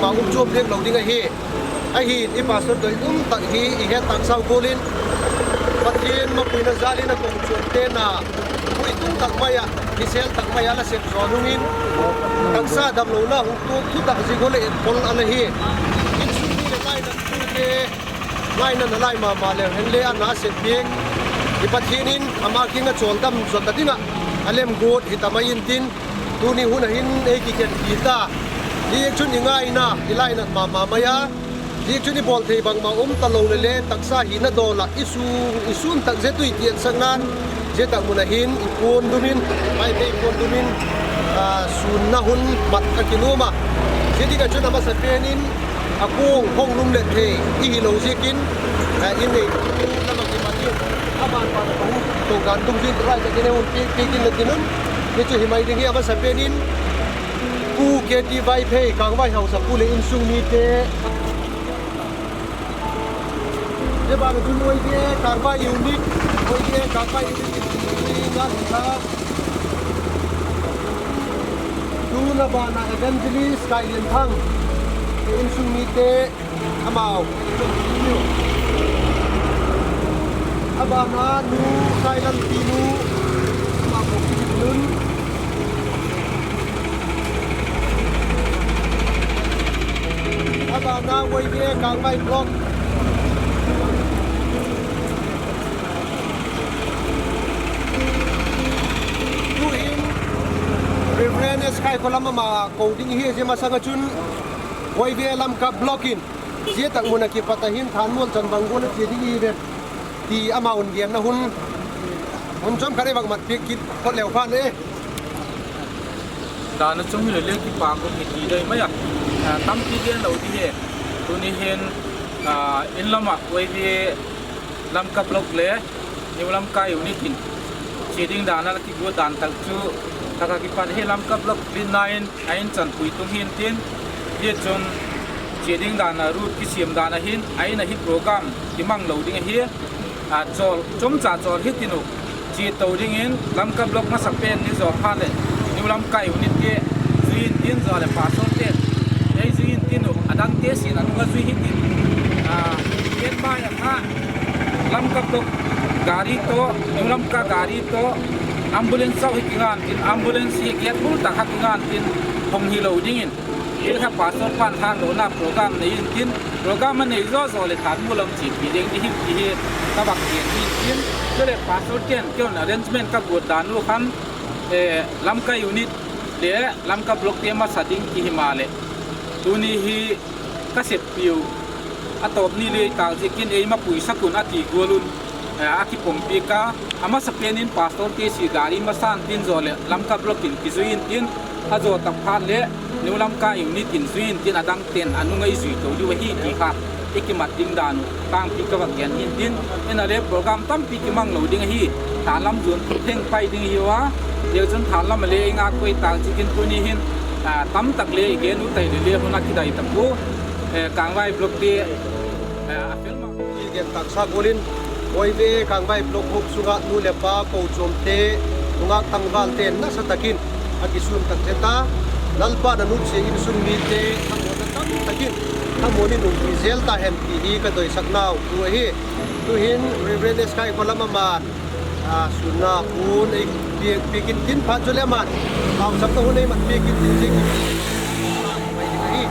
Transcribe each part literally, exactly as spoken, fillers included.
ma um chuam piak lo ding ahi. Ahin i pastor doi um tak hi i het taksau gual in, Pathian mapuina jal in a kochuamte na pui tung tak mai ah, kisel tak mai ah la sep zaw nung in, taksa damlona hung tuak thutak zia gual leh et pol a la hi. Insung mi leh lainatute ngaina na lai ma ma leu hen le a na sep piak, i Pathian in ama kiang ah chawldam zaw ta ding ah a lem guat hi ta mai intin, tuni hun ah hin ei kikhenpi ta. Ziak chun i ngaina i lainat ma ma mai a, ziak chun i bawl thei bangma um talo leh le taksa hina dawl ah i sûn tak zia tui tiatsakna'n, zia tak mun ah hin i puan dum in, Vaiphei puan dum in, sûnna hun mat a kinuam a. Zia ding ah chun a masapen in a kuang hong lum let thei i hilo ziakin, in neitu lam ah kipat in, a ban ban ah ka hung to dan dungzui in tulai tak in ei hun piak piak in la tin un. Zia chu hi mai ding hi a masapen in, Pu K T Vaiphei, Kângvai hausapu leh insung mite. Zia ban ah chun Y V A Kângvai unit, Y V A Kângvai unit in ngal in la. Tun a ban ah Evangelist Kailianthang leh insung mite, amau. A ban ah Nu Sailaltinu, amau ko ki ti un. A ban ah Y V A Kângvai block. Tu'hin Reverend S Kaikholam ama ko ding hi, zia masang ah chun Y V A Lamka block in zia tak mun ah kipat ah hin Thanmual chan bang gual a chia ding i hi em ti amau'n genna hun, hun chawm khat ei vak mat piak kit phot leu phan e. Dan a chung hile le kipâk um hi ti dei mai a. Tampi gen lo di hi. Tuni hin, in lam ah Y V A Lamka block le New Lamka unit in chia ding dan a la kiguat dan tak chu, tak ah kipat hi Lamka block leadna in a in chan pui tung hintin, hi chun chia ding dan a route kisiam dan ah hin a in ah hi program kimang lo ding ahi. Chawl chomcha chawl hitin uh chia to dingin Lamka block masapen ni zaw phat leh New Lamka unit te zui intin, zaw leh pastorte'n ei zui intin uh, a dangte sin a nung a zui hitin, gen mai a kha Lamka block gari tawh, New Lamka gari tawh, ambulance chau hi kingan tin, ambulance hi gate bul tak kha kingan tin, hong hilo dingin, hi kha pastor pa'n thanlona program nei intin, program a nei zaw zaw leh Thanmual lam chiapi ding di hi ti hi ka vak gen hi intin, chuleh pastorte'n kei'n arrangement ka guat dan u khan, Lamka unit le Lamka blockte masa ding ti himaleh, tuni hi ka seppiu a tawp ni le tak ziakin ei mapuisak un a ti gual un, a kipompiak a, a masapen in pastorte sia gari masa'n tin, zaw leh Lamka block in kizui intin, a zaw tak phat leh New Lamka unit in zui intin, a dangte'n a nung a i zui to diu ahi ti kha i kimat ding dan uh tangpi ka vak gen hintin, inale program tampi kimang lo ding ahi. Thanlam zuan thengpai ding hiu a, ziakchun thanlam a le i ngak koi tak ziakin tuni hin tamtak le i gen u tai leh le hun a kidai ta pua. Kângvai blockte a fel ma i gen taksa gual in, Y V A Kângvai block huap sung ah nu leh pa, kochuamte, nungak tangvalte nasa tak in a kisûn tak zet a, Lalpa'n a nutsia insung mite thamuanna tam tak in thamuan in um zel ta hen ti hi ka doisaknau thu ahi. Tu'hin Reverend S Kaikholam ama'n sûnna hun ei piak intin, phat chuleh ama'n pauchapna hun ei mat piak intin, zia ki mai ding ahi.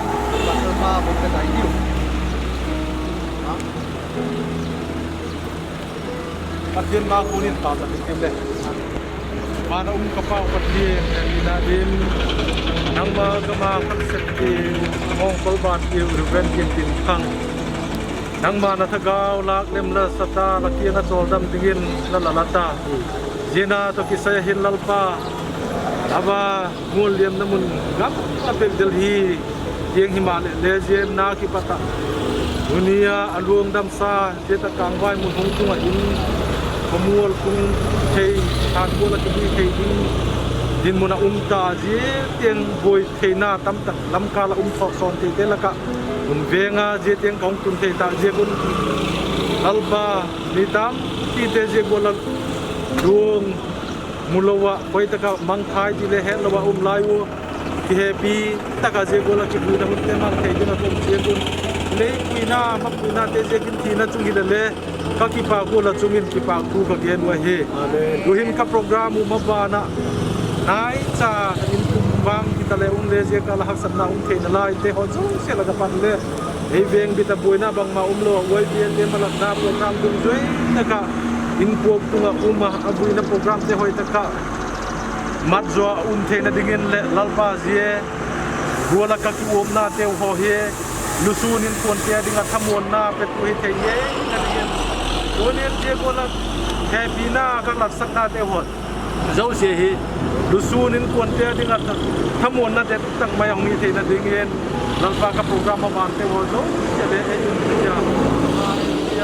Pastor pa bawm ka dai diu. Pathian ma kuan in pauchap i tiu le. Van a um ka Pau Pathian, i na din, nangma gam a khat sek ti, a ngawngkol ban tiu Reverend Gintinthang, nangma'n a thagau lâk lem la sa ta, la kiang ah chawldam dingin la la la ta. Zia na tawh kisai a hin Lalpa, a va mualliamna mun gam a pêk del hi tiang himaleh le, zia na kipat ah tuni a a luang damsa, zia tak Kângvai mun hung tung ah in, khawmual tung thei, Thanmual ah kivui thei ding dinmun ah um ta, zia tiang buai theina tamtak Lamka la um sawt sawn theite lak ah hun veng a, zia tiang ka hung tun thei tak ziak un, Lalpa, mi tampite zia gual a luang mu lo ah, khoi tak ah mangthai ti le hetlo ah um lai ua, Kihepi tak ah zia gual ah kibuaina hunte mang thei ding ah ka um ziak un, lei puina, mapuinate ziakin thina chung hile le, ka kipâk ua la chung in kipâk thu ka gen uh ahi. Tu'hin ka program um a ban ah, naicha in kum vang hita le um le ziak ah la haksatna um theina laite haw zosia lak ah pan le, ei veng bit ah buaina bangma umlo, YBAte malatna program dungzui tak ah, inkuan tung ah um a, a buaina programte hoi tak ah mat zaw a um theina dingin leh Lalpa zia gual ah ka kiuamnateu haw hi lusûn inkuante â ding ah thamuanna petu hi thei ngei na dingin, tuni zia gual ah hepina ka latsaknateu haw zosia hi lusûn inkuante â ding ah thamuanna det tak mai a hung hi theina dingin, Lalpa ka program a vante haw zosia le ei umpi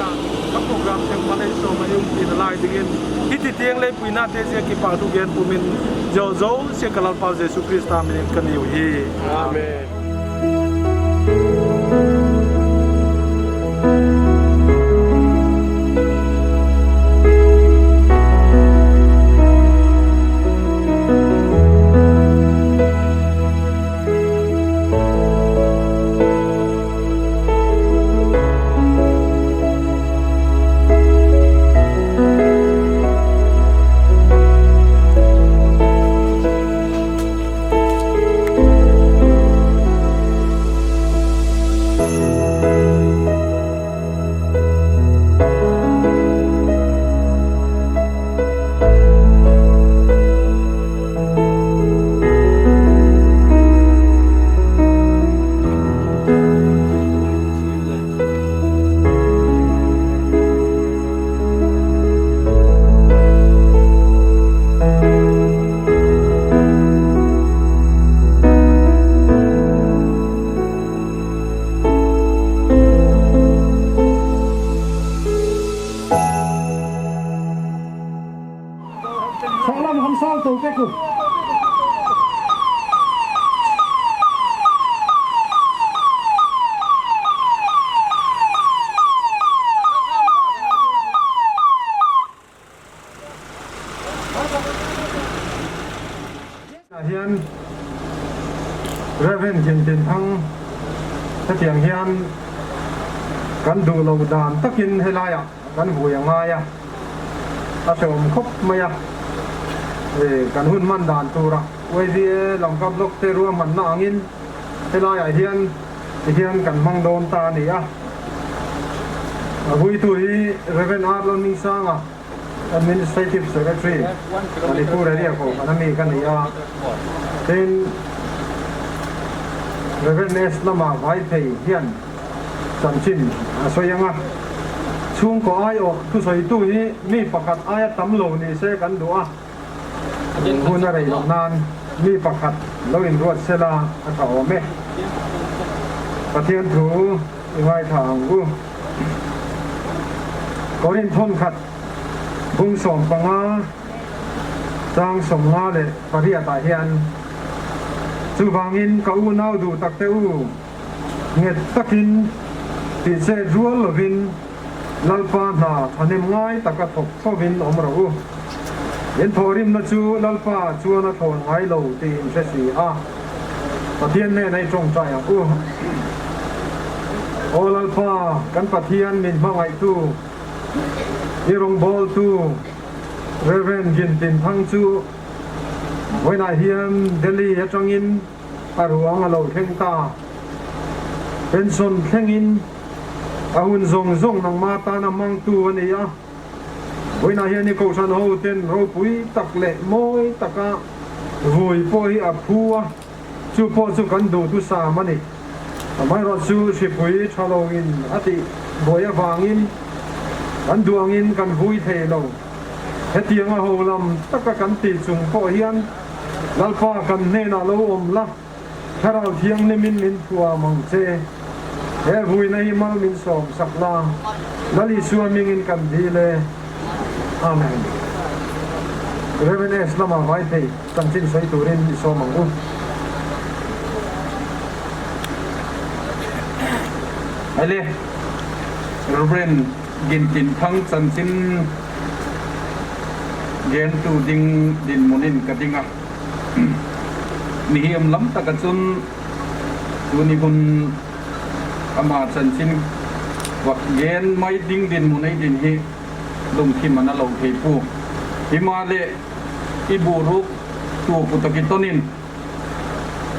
a, ka programte mal ei sawm a ei umpi nalai dingin, hiti tiang lei puinate zia kipâk thu gen pum in, zia zosia ka Lalpa Jesu Khrista min in ka niu hi. Amen. Sanglam Khamsal to te ku. Hian Reverend Gintinthang, hetiang hian kan duh lo dan takin helai ah kan vui a ngai a, a sawm khawp mai a, kan hun man dan tur a, YBA Lamka Blockte ruahmanna angin helai ah hian, ti hian kan hmang dawn ta a ni a. A vuitu hi Reverend Arlon Mingsanga, Administrative Secretary, Manipur Area Kho ana mi ka ni a. Tin, Reverend S Lama Vaiphei hian chanchin a sawi ang a. Chhungkaw aiawh thusawitu hi mi pakhat aia tam lo ni se kan duh a. Hun a rei lo nan mi pakhat lo inruat sela a ka awm e. Pathian thu i ngaitha ang u. Korinth khat bung sawm panga chang sawmnga leh pariat ah hian, chuvangin ka unau duh takte u, nget takin tihchet rual lovin Lalpa hna thanem ngai taka thawk tho in awm ro u. In thawhrimna chu Lalpa chuan a thawn ngai lo tiin hre si a, Pathian nen ei ṭawngṭai ang u. Aw Lalpa, kan Pathian min hmangaihtu, i rawngbawltu Reverend Gintinthang chu vawiinah hian Delhi aṭangin a ruang a lo thleng ta. Pension thlengin a hun zawng zawng nangma tan a hmangtu a ni a. Vawiinah hian i kohhran hoten ropui tak leh mawi taka vui pawh hi a phu a, chu pawh chu kan duhthusam a ni. Amaherawhchu hripui ṭha lo in a tih buai avangin kan duh angin kan vui thei lo. Hetiang a ho lam taka kan ti chung pawh hian Lalpa kan hnenah lo awm la, Thlarau Thianghlimin min thuam ang che. He vuina hi mal min sawmsak la, Lal Isua hmingin kan dil e. Amen. Reverend S Lama Vaiphei chanchin sawi turin i sawm ang u. Ahile, Reverend Gintinthang chanchin gentu ding dinmun in ka ding a. Hiam lam tak ah chun tuni hun ama chanchin vak gen mai ding dinmun ei din hi lungthim a na lo thei pua. Himaleh, i bu ruk tuak uh tak i ton in,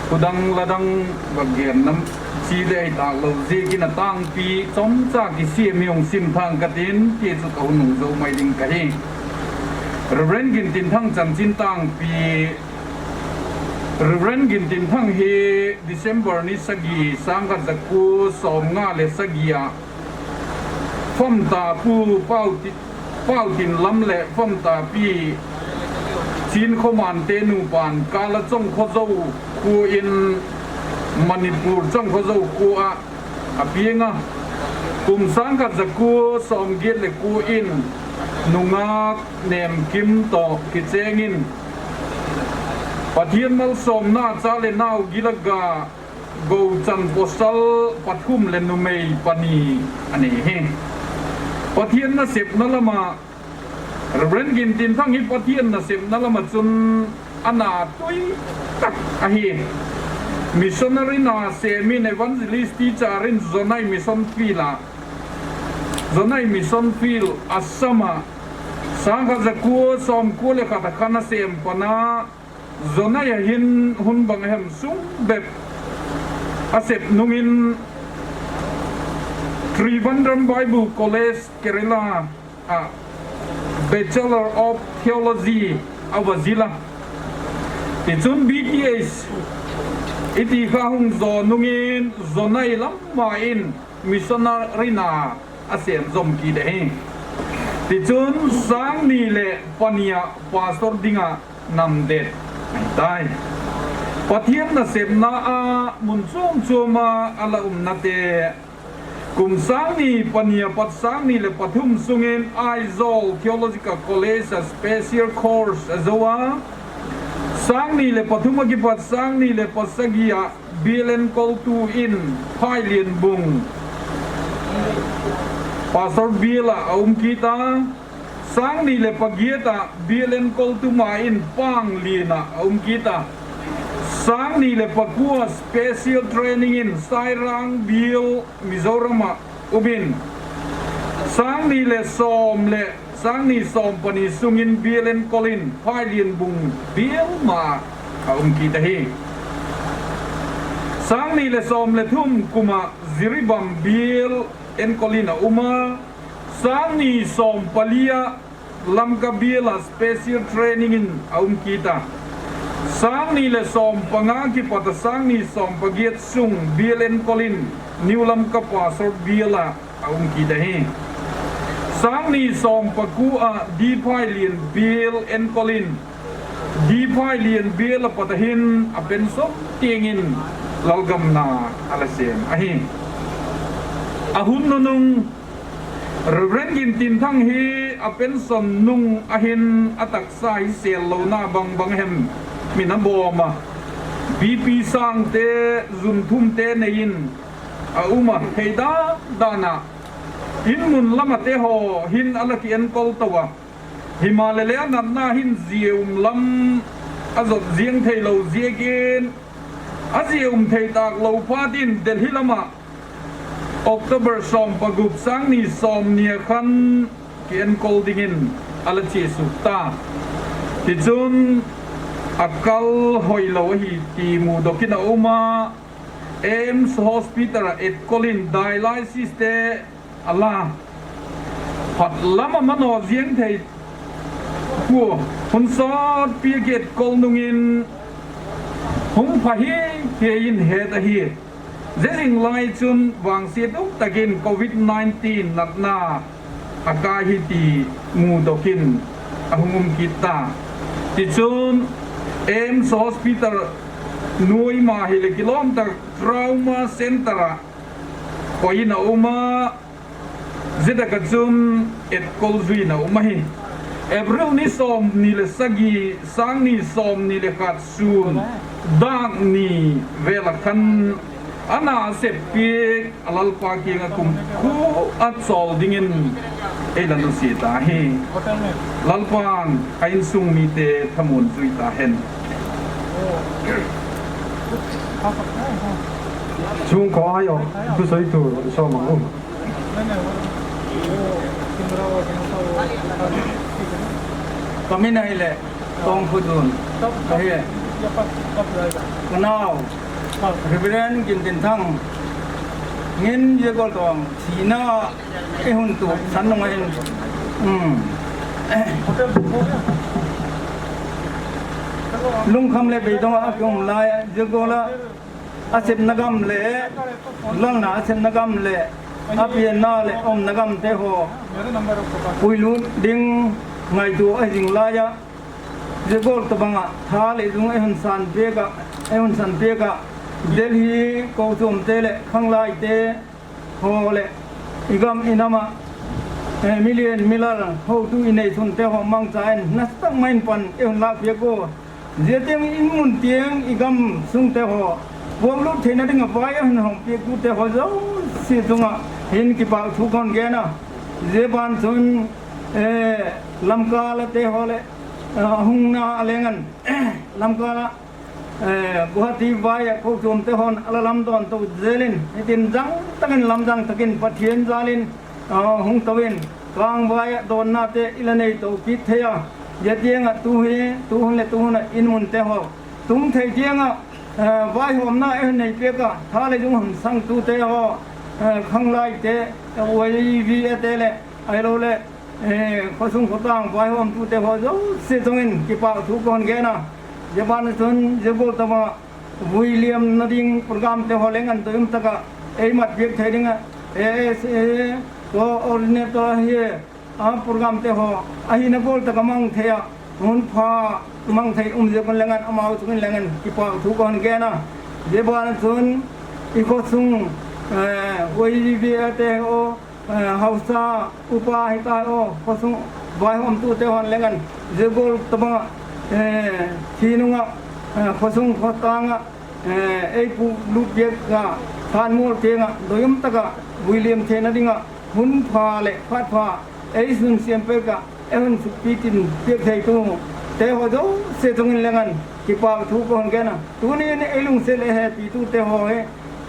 khudang ladang vak gen nam chi le ei tâk lo ziakin a tângpi chomcha kisiam i hung sim thang ka tin, ti chu ka hun nung zo mai ding ka hi. Reverend Gintinthang chanchin tângpi. Reverend Gintinthang hi December ni sagi, sâng khat za kua sawmnga leh sagi ah Famta Pu Pau Ti-, Pau Tinlam leh Famta Pi Chin Khawmante nupa'n Kalachong Khazo khua in, Manipur Chong Khazo khua ah a piang a. Kum sâng khat za kua sawmgiat leh kua in nungak Nemkim tawh kichêng in, Pathian malsawmna cha leh nau gil a ga, gochan pawsal pathum leh numei pani a nei hi. Pathian nasepna lam ah, Reverend Gintinthang hi Pathian nasepna lam ah chun a na tui tak ahi. Missionary na sêm in, evangelist teacher in Zonai Mission Field ah, Zonai Mission Field Assam ah, sâng khat za kua sawmkua leh khat a khan a sêm pan a, Zonai ah hin hun bang hem sung bep a sep nung in, Trivandrum Bible College, Kerala ah Bachelor of Theology a va zil a. Tichun B Th i ti kha hung zaw nung in Zonai lam ma in missionary na a sêm zom kit ahi. Tichun sâng ni leh pani ah pastor ding ah namdet ahi tai. Pathian nasepna ah mun chuam chuam ah a la umnate, kum sâng ni pani a pat sâng ni leh pathum sung in Aizawl Theological College ah special course a zo a. Sâng ni leh pathum ah kipat sâng ni leh pasagi ah Bial enkoltu in Phailianbung Pastor Bial ah a um kit a. Sâng ni leh pagiat ah Bial enkoltu ma in Panglian ah a um kit a. Sâng ni leh pakua special training in Sairang Bial Mizoram ah um in, sâng ni leh sawm leh sâng ni sawm pani sung in Bial enkol in Phailianbung Bial ma a um kit ahi. Sâng ni leh sawm leh thum kum ah Jiribam Bial enkol in a um a, sâng ni sawm pali ah Lamka Bial ah special training in a um kit a. Sâng ni leh sawm panga kipat a sâng ni sawm pagiat sung Bial enkol in New Lamka Pastor Bial ah a um kit ahi. Sâng ni sawm pakua ah D. Phailian Bial enkol in D. Phailian Bial ah pat a hin a pension tiang in lalgam na a la sêm ahi. A hun nunung Reverend Gintinthang hi a pension nung a hin a taksa hi sêllona bang bang hem min a bawm a, BP sângte, zun thumte nei in a um a, thei dan dan ah in mun lam ate haw hin a la kienkol to a. Himaleh le a natna hin zia um lam a zot ziang theilo ziakin, a zia um thei tâk lo phat in Delhi lam ah October sawm pagup sâng ni sawmni a khan kienkol dingin a la chia suk ta. Tichun a kal hoilo ahi ti mudok in a um a, AIIMS Hospital ah etkol in dialysiste a la, phat lam a manaw ziang thei pua, hun sawtpi a kietkol nung in hung pha hi, hi in het ahi. Zia zing lai chun vangsiat um tak in Covid nineteen natna a kai hi ti mudok in a hung um kit ta. Tichun AIIMS Hospital nuai ma hileh kilawm tak Trauma Center ah koi in a um a, zia tak ah chun etkol zui in a um ahi. April ni sawmni leh sagi, sâng ni sawmni leh khat sûn dâk ni vel ah khan a na a sep piak a Lalpa kiang ah kumkhuak a chawl dingin ei la nusia ta hi. Lalpa'n a insung mite thamuan zui ta hen. Chung kha hai aw, tu soi tu so ma u. Ka min ahileh Tawngkhuzun ka hi. Ka nau Reverend Gintinthang in zia gual tawng thina i hun tuak san nung ahin, lungkham leh beidong ah a ki um lai a, zia gual ah a sepna gam leh, lalna a sepna gam leh, a pianna leh umna gamte haw puilut ding ngaitua ahi zing lai a, zia gual tawhbang ah tha leh zung ei hun san piak ah, ei hun san piak ah, Delhi kochuamte leh khanglaite haw leh i gam i nam ah, milian milal hotu i neisunte haw mangcha in nasa tak mai in pan ei hun lâk piak ua. Zia tiang in mun tiang i gam sungte haw puaklut theina ding ah vai a hun hawm piaktute haw zosia chung ah hin kipâk thu ka hun gen a. Zia ban chun, Lamkâl ate haw leh, a hungna a leng an, Lamkâl ah, Guwahati vai ah kochuamte haw'n a la lamdawn to zel in, hitin zang tak in lamdang tak in Pathian jal in hung to in, kângvai ah dawnnate i la nei to kit thei a. Zia tiang ah tu hi, tu hun leh tu hun ah in munte haw tung thei tiang ah, vaihawmna ei hun nei piak a, tha leh zung hun sangtute haw, khanglaite, YVAte leh ahiloleh khawsung khawtâng vaihawmtute haw zosia chung in kipâk thu ka hun gen a. Zia ban ah chun zia gual tawhbang ah vui liamna ding programte haw leng an doi um tak ah ei mat piak thei ding ah, ASA coordinator hi a programte haw ahina gual tak ah mang thei ah, hun pha mang thei um ziak un leng an amau chung in leng an kipâk thu ka hun gen a. Zia ban ah chun i khawsung, YVAte haw, hausa, upa hita aw, khawsung vaihawmtute haw'n leng an zia gual tawhbang ah, thi nung ah, khawsung khawtâng ah ei puaklut piak a, khanmual tiang ah doi um tak ah vui liam theina ding ah hun pha leh phat pha ei hun siam piak ah, ei hun sukpi tin piak theitute haw zosia chung in leng an kipâk thu ka hun gen a. Tuni in ei lungsiat leh hepitute haw hi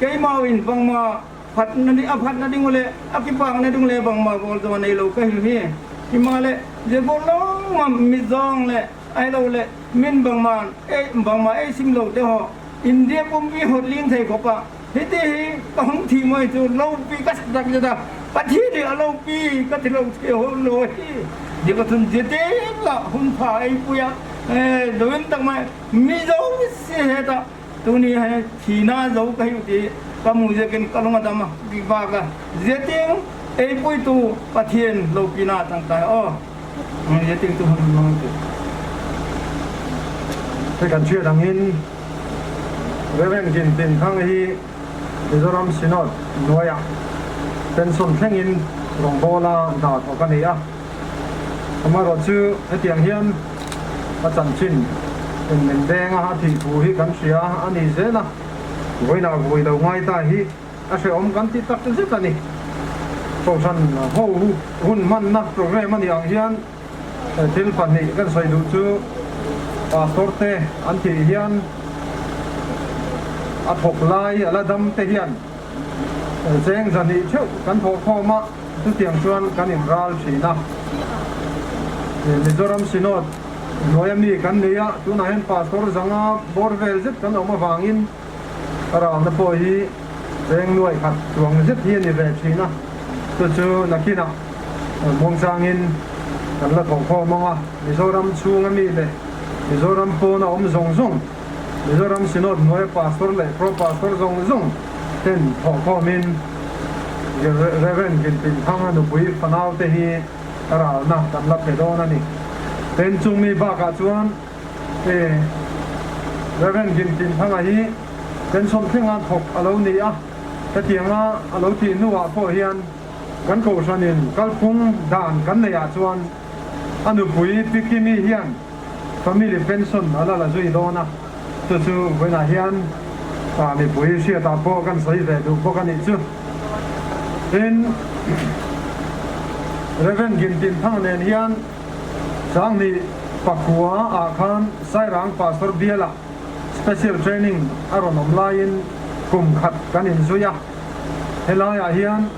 keimau in bangma a phatna ding uh leh a kipâkna ding uh leh bangma bawl zaw neilo ka hi hi. Himaleh zia gual lawng ah mi zawng leh ahiloleh min bangma, bangma ei simlote haw India pumpi hot ling thei khop ah, hiti hi ka hung thi mai chu lopi ka sak zet a, Pathian hi a lopi ka ti lo thei hilo hi. Zia ka chun zia tiang ah hun pha ei pui a, doi um tak mai, mi zosia het ah, tuni hi thina zo ka hiu ti ka mu ziakin ka lung a dam a, kipâk a. Zia tiang ei puitu Pathian lopina chang tai aw. Zia tiang chu hun mang ti. Te kan chiat ang in, Reverend Gintinthang hi Mizoram Synod nuai ah pension thleng in rongbawl a na thawk a ni a. Amarawh chu hetiang hian a chanchin in min deng a, a thihpui hi kan hria a ni zel a. Vawiina vui lo ngai ta hi a hreawm kan ti tak zet a ni. Kohhran ho hun hmanna program a ni ang hian, thil pahnih kan sawi duh chu, pastorte an thih hian a thawk lai a la damte hian, cheng zani theuh kan thawhkhawm a, chutiang chuan kan inral ṭhin a. Mizoram Synod nuai a mi kan ni a, tunah hian pastor zanga bawr vel zet kan awm avangin, a ralna pawh hi cheng nuai khat chuang zet hi a ni ve ṭhin a. Chu chu nakinah, muangchangin kan la thawhkhawm ang a, Mizoram chhunga mi leh Mizoram pawna awm zawng zawng, Mizoram Synod nuai pastor leh pro pastor zawng zawng ten thawhkhawmin, Reverend Gintinthang a nupui fanaute hi a ralna kan la pe dawn a ni. Ten chung mi bakah chuan, Reverend Gintinthang a hi pension thlenga thawk a lo ni a, hetianga a lo thih hnuah pawh hian kan kohhranin kalphung dan kan neih ah chuan a nupui Pi Kimi hian family pension a la la zui dawn a. Chu chu vawiinah hian, a, mipui hriatah pawh kan sawi ve duh bawk a nih chu. Tin, Reverend Gintinthang nen hian, sanghnih pakua ah khan Sairang Pastor bialah Special training a run um lai in kum khat kan inzui a. Helai ah hian,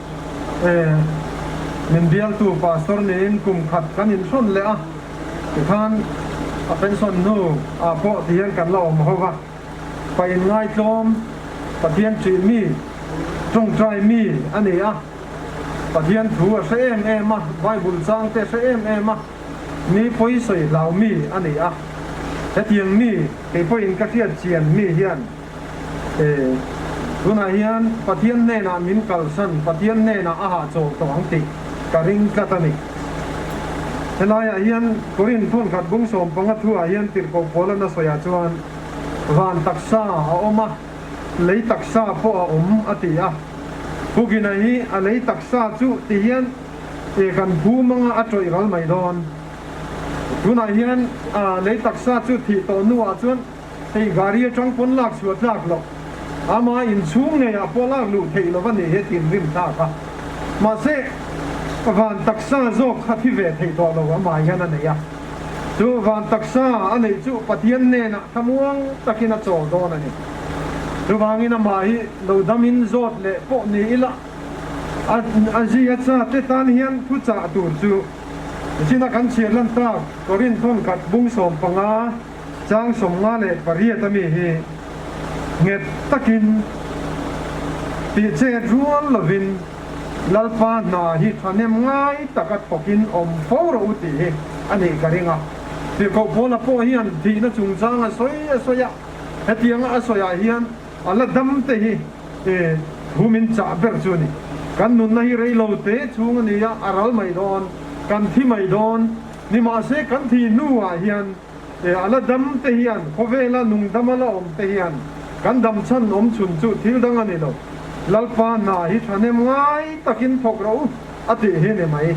min bialtu pastor ni in kum khat kan inhrawn leh a. Tikhan a pension nu a pawh ti hian kan la awm ho va. Pa in ngaitlawm, Pathian ṭih mi, ṭawngṭai mi a ni a. Pathian thu a hre em em a, Bible changte hre em em a, mi pawisawi hlau mi a ni a. Hetiang mi kei pawhin ka hriat chian mi hian, tunah hian Pathian hnenah min kalsan, Pathian hnenah a hahchawl tawh ang tih ka ring tlat a ni. Helai ah hian Korinth thawn khat bung sawm panga thu ah hian tirko Paula a sawi ah chuan, van taksa a awm a, lei taksa pawh a awm a ti a. Pu Gina hi a lei taksa chu ti hian, kan phu mang a, a ṭawih ral mai dawn. Tunah hian lei taksa chu thih tawh nu ah chuan hei gari aṭang pawn lak chhuah tlak lo, ama inchhung ngei ah pawh lak luh theih lo a ni hi tiin rim thlak a. Mahse, van taksa zawk kha thi ve thei tawh lo ama hian a nei a. Chu van taksa a neih chu Pathian hnenah thamuang takin a chawl dawn a ni. Chuvangin ama hi lo dam in zawt leh pawh ni ila, a zi a chate tan hian thuchah tur chu, nichin a kan chhiar lan tak Korinth thawn khat bung sawm panga, chang sawmnga leh pariat a mi hi, nget takin, tihchet rual lovin, Lalpa hna hi ṭhahnem ngai taka thawkin awm fo rawh u ti hi a nih ka ring a. Tirko Paula pawh hian thihna chungchang a sawi a sawi a, hetiang a sawi ah hian a la damte hi thu min chah ber chu a ni. Kan nunna hi reilote chhung a ni a, a ral mai dawn, kan thi mai dawn. Nimahse, kan thi hnu ah hian a la damte hian, khawvela nungdam a la awmte hian, kan damchhan awm chhun chu thil dang a ni lo. Lalpa hna hi ṭhahnem ngai takin thawk rawh u a tih hi ni mai.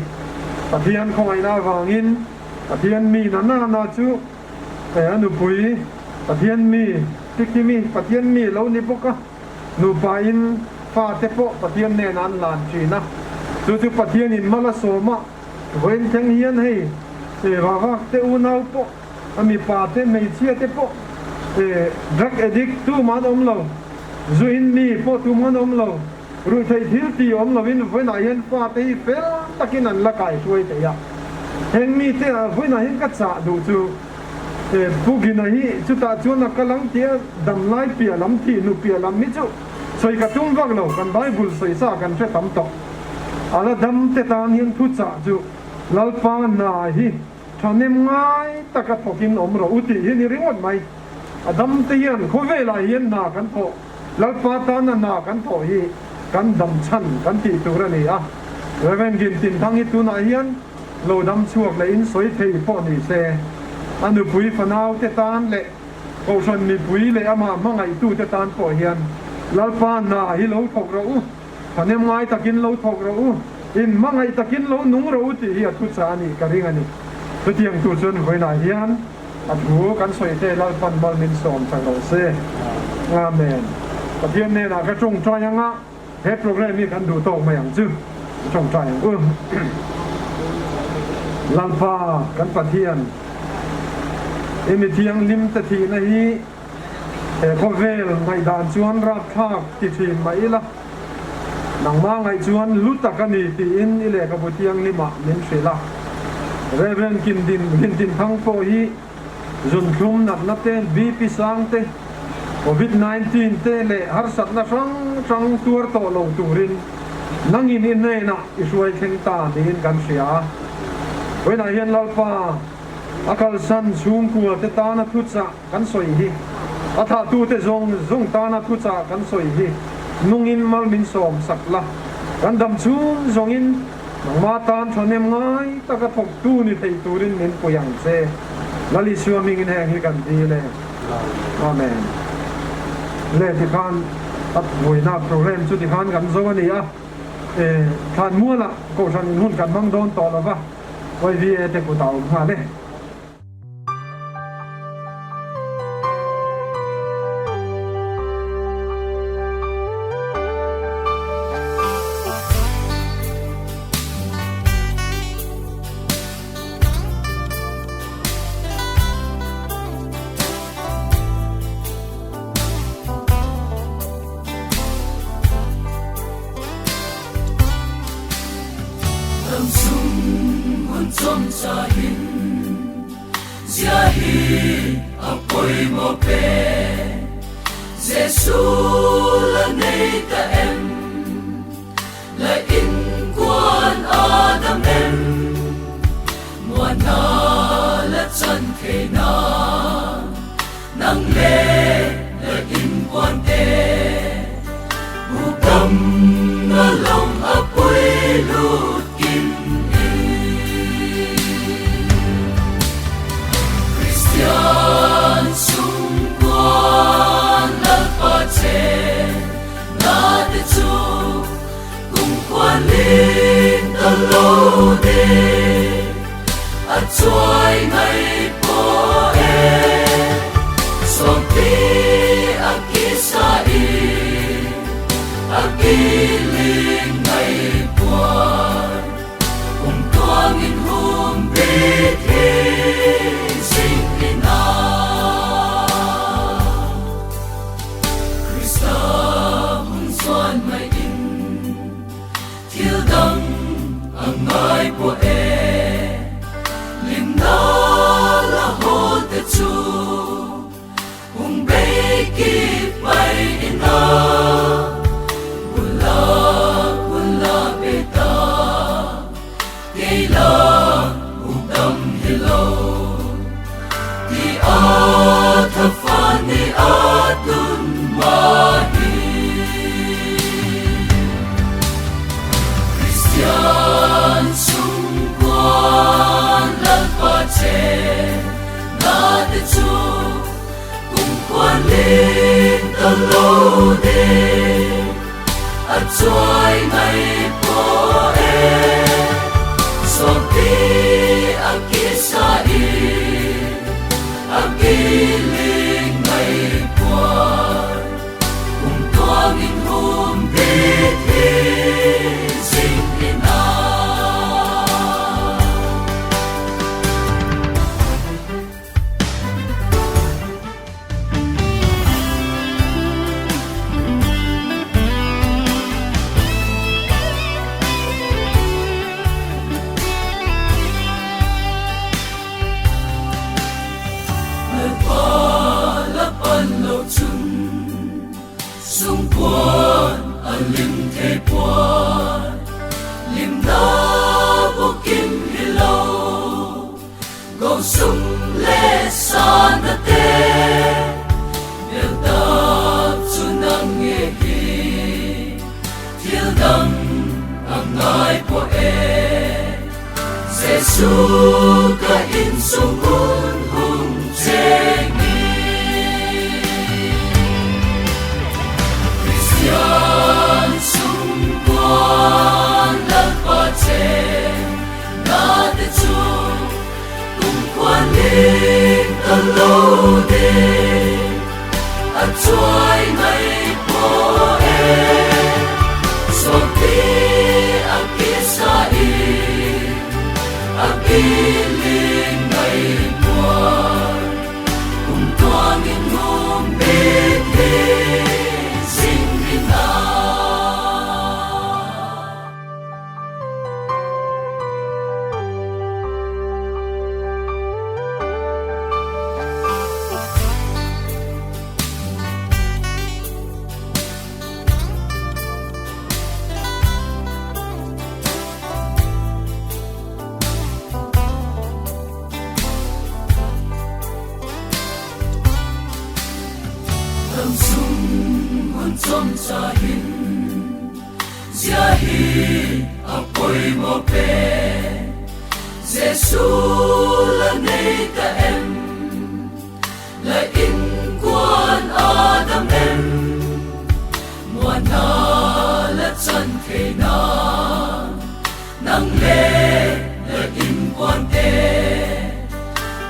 Pathian khawngaihna vangin, Pathian mi na na na chu, a nupui Pathian mi, tikimi Pathian mi lo ni bawk a. Nupa in fate pawh Pathian hnenah an hlan ṭhin a. Chu chu Pathian in mal a sawm a, vawiin theng hian hei, vavakte unau pawh, a mipate hmeichhiate pawh, drug addict tuman awm lo, zu in mi pawh tuman awm lo, ruihtheih thil ti awm loin vawiinah hian fate hi fel takin an la kaihruai thei a. Heng mite a vawiinah hian ka chah duh chu, Pu Gina hi chutah chuan a kal ang tia, dam lai piah lam, thih hnu piah lam hi chu sawi ka tum vak lo, kan Bible sawi sa kan hre tam tawh. A la damte tan hian thuchah chu, Lalpa hna hi ṭhahnem ngai taka thawkin awm rawh u tih hi ni ringawt mai. A damte hian khawvelah hian hna kan thawh, Lalpa tana hna kan thawh hi kan damchhan kan tih tur a ni a. Reverend Gintinthang hi tunah hian lo dam chhuak leh in sawi thei pawh ni se, a nupui fanaute tan leh kohhran mipui leh ama hmangaihtute tan pawh hian Lalpa hna hi lo thawk rawh u, ṭhahnem ngai takin lo thawk rawh u, in hmangaih takin lo nung rawh u tih hi a thuchah a nih ka ring a ni. Chutiang tu chuan vawiinah hian a thu kan sawite Lalpan mal min sawm tak lo se. Amen. Pathian hnenah ka ṭawngṭai ang a, he program hi kan duh tawk mai ang chu. Ṭawngṭai ang u. Lalpa kan Pathian, i mi thianghlimte thihna hi khawvel ngaihdan chuan rapthlak ti ṭhin mah ila, nangma ngaih chuan lu tak a ni tiin i lehkhabu thianghlima min hrilh a. Reverend Gintin, Gintinthang pawh hi zunthlum natnate, BP sangte, Covid nineteen te leh harsatna hrang hrang tuar tawh lo turin nangin i hnenah i hruai thleng ta niin kan hria a. Vawiinah hian Lalpa, a kalsan chhungkuate tana thuchah kan sawi hi, a thahtute zawng zawng tana thuchah kan sawi hi nungin mal min sawmsak la, kan dam chhun zawngin nangma tan ṭhahnem ngai taka thawktu ni thei turin min pui ang che. Lal Isua hmingin heng hi kan dil e. Amen. Le tikhan, a buaina program chu tikhan kan zo a ni a. Thlanmualah kohhran in hun kan hmang dawn tawh lo va. YVA te kut a um nghal e. chomcha hin, zia hi a poimaw pen. Jesu la nei ta em? La inkuan a dam em? Muanna la chan theina, nang le la inkuante, hukdamna long a puilut kim in. Khristian sungkuan Lalpa chênna te chu kumkhuan ling talo ding a chuai ngai pua e. Sawmpi a kisa in a kiling ngai pua, kumtuang in humbit hi zing in a. Khrista hung zuan mai in, thil dang a ngai pua e. Limna la hawlte chu hung bei kit mai in a, bula, bula bei ta, kei la hukdam hilo, ti a thapha ni a tun ma hi. Khristian sungkuan Lalpa chênna te chu kumkhuan ling talo ding a chuai ngai pua e. Sawmpi a kisa in a kiling ngai pua, kumtuang in humbit hi zing in a. Lalpa la pan lo chun, sungkuan a lim thei puai. Limna bukim hilo, go sum le sânate bel tak chu nang nge hi, thil dang a ngai pua e. Jesu ka insung un hung cheng in. Khristian sungkuan Lalpa chênna te chu kumkhuan ling talo ding a chuai ngai pua e. Sawmpi a kisa in a kiling ngai pua, kumtuang in humbit hi zing in a. Dam sung hun chomcha hin, zia hi a poimaw pen. Jesu la nei ta em? La inkuan a dam em? Muanna la chan theina, nang le la inkuante,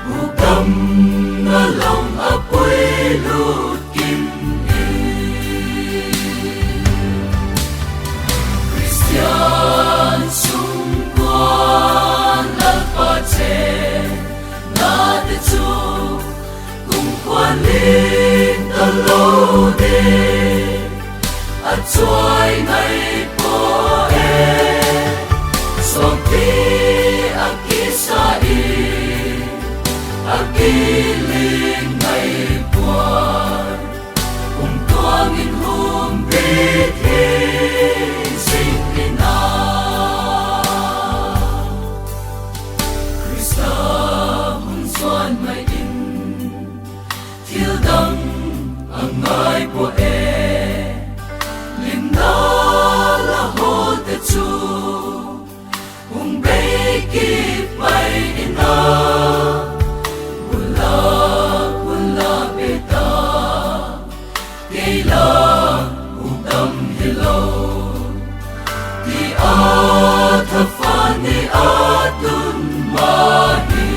hukdamna long a puilut kim in. Khristian sungkuan Lalpa chênna te chu kumkhuan ling talo ding a chuai ngai pua e. Sawmpi a kisa ling ngaipuan, kumtuang in humbit hi zing in a, Khrista hung zuan mai in, thil dang a ngai pua e, limna la hawlte chu hung bei kit mai in a, bula, bula beta, kei la hukdam hilo, ti a thapha ni a tun ma hi.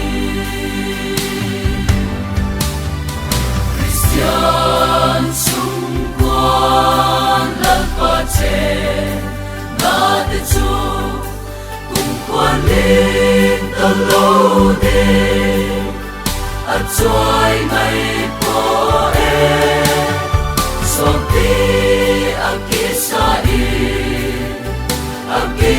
Khristian sungkuan Lalpa chênna te chu kumtuang ling talo ding a chai nai pua e, sawmpi a kisa i, a ki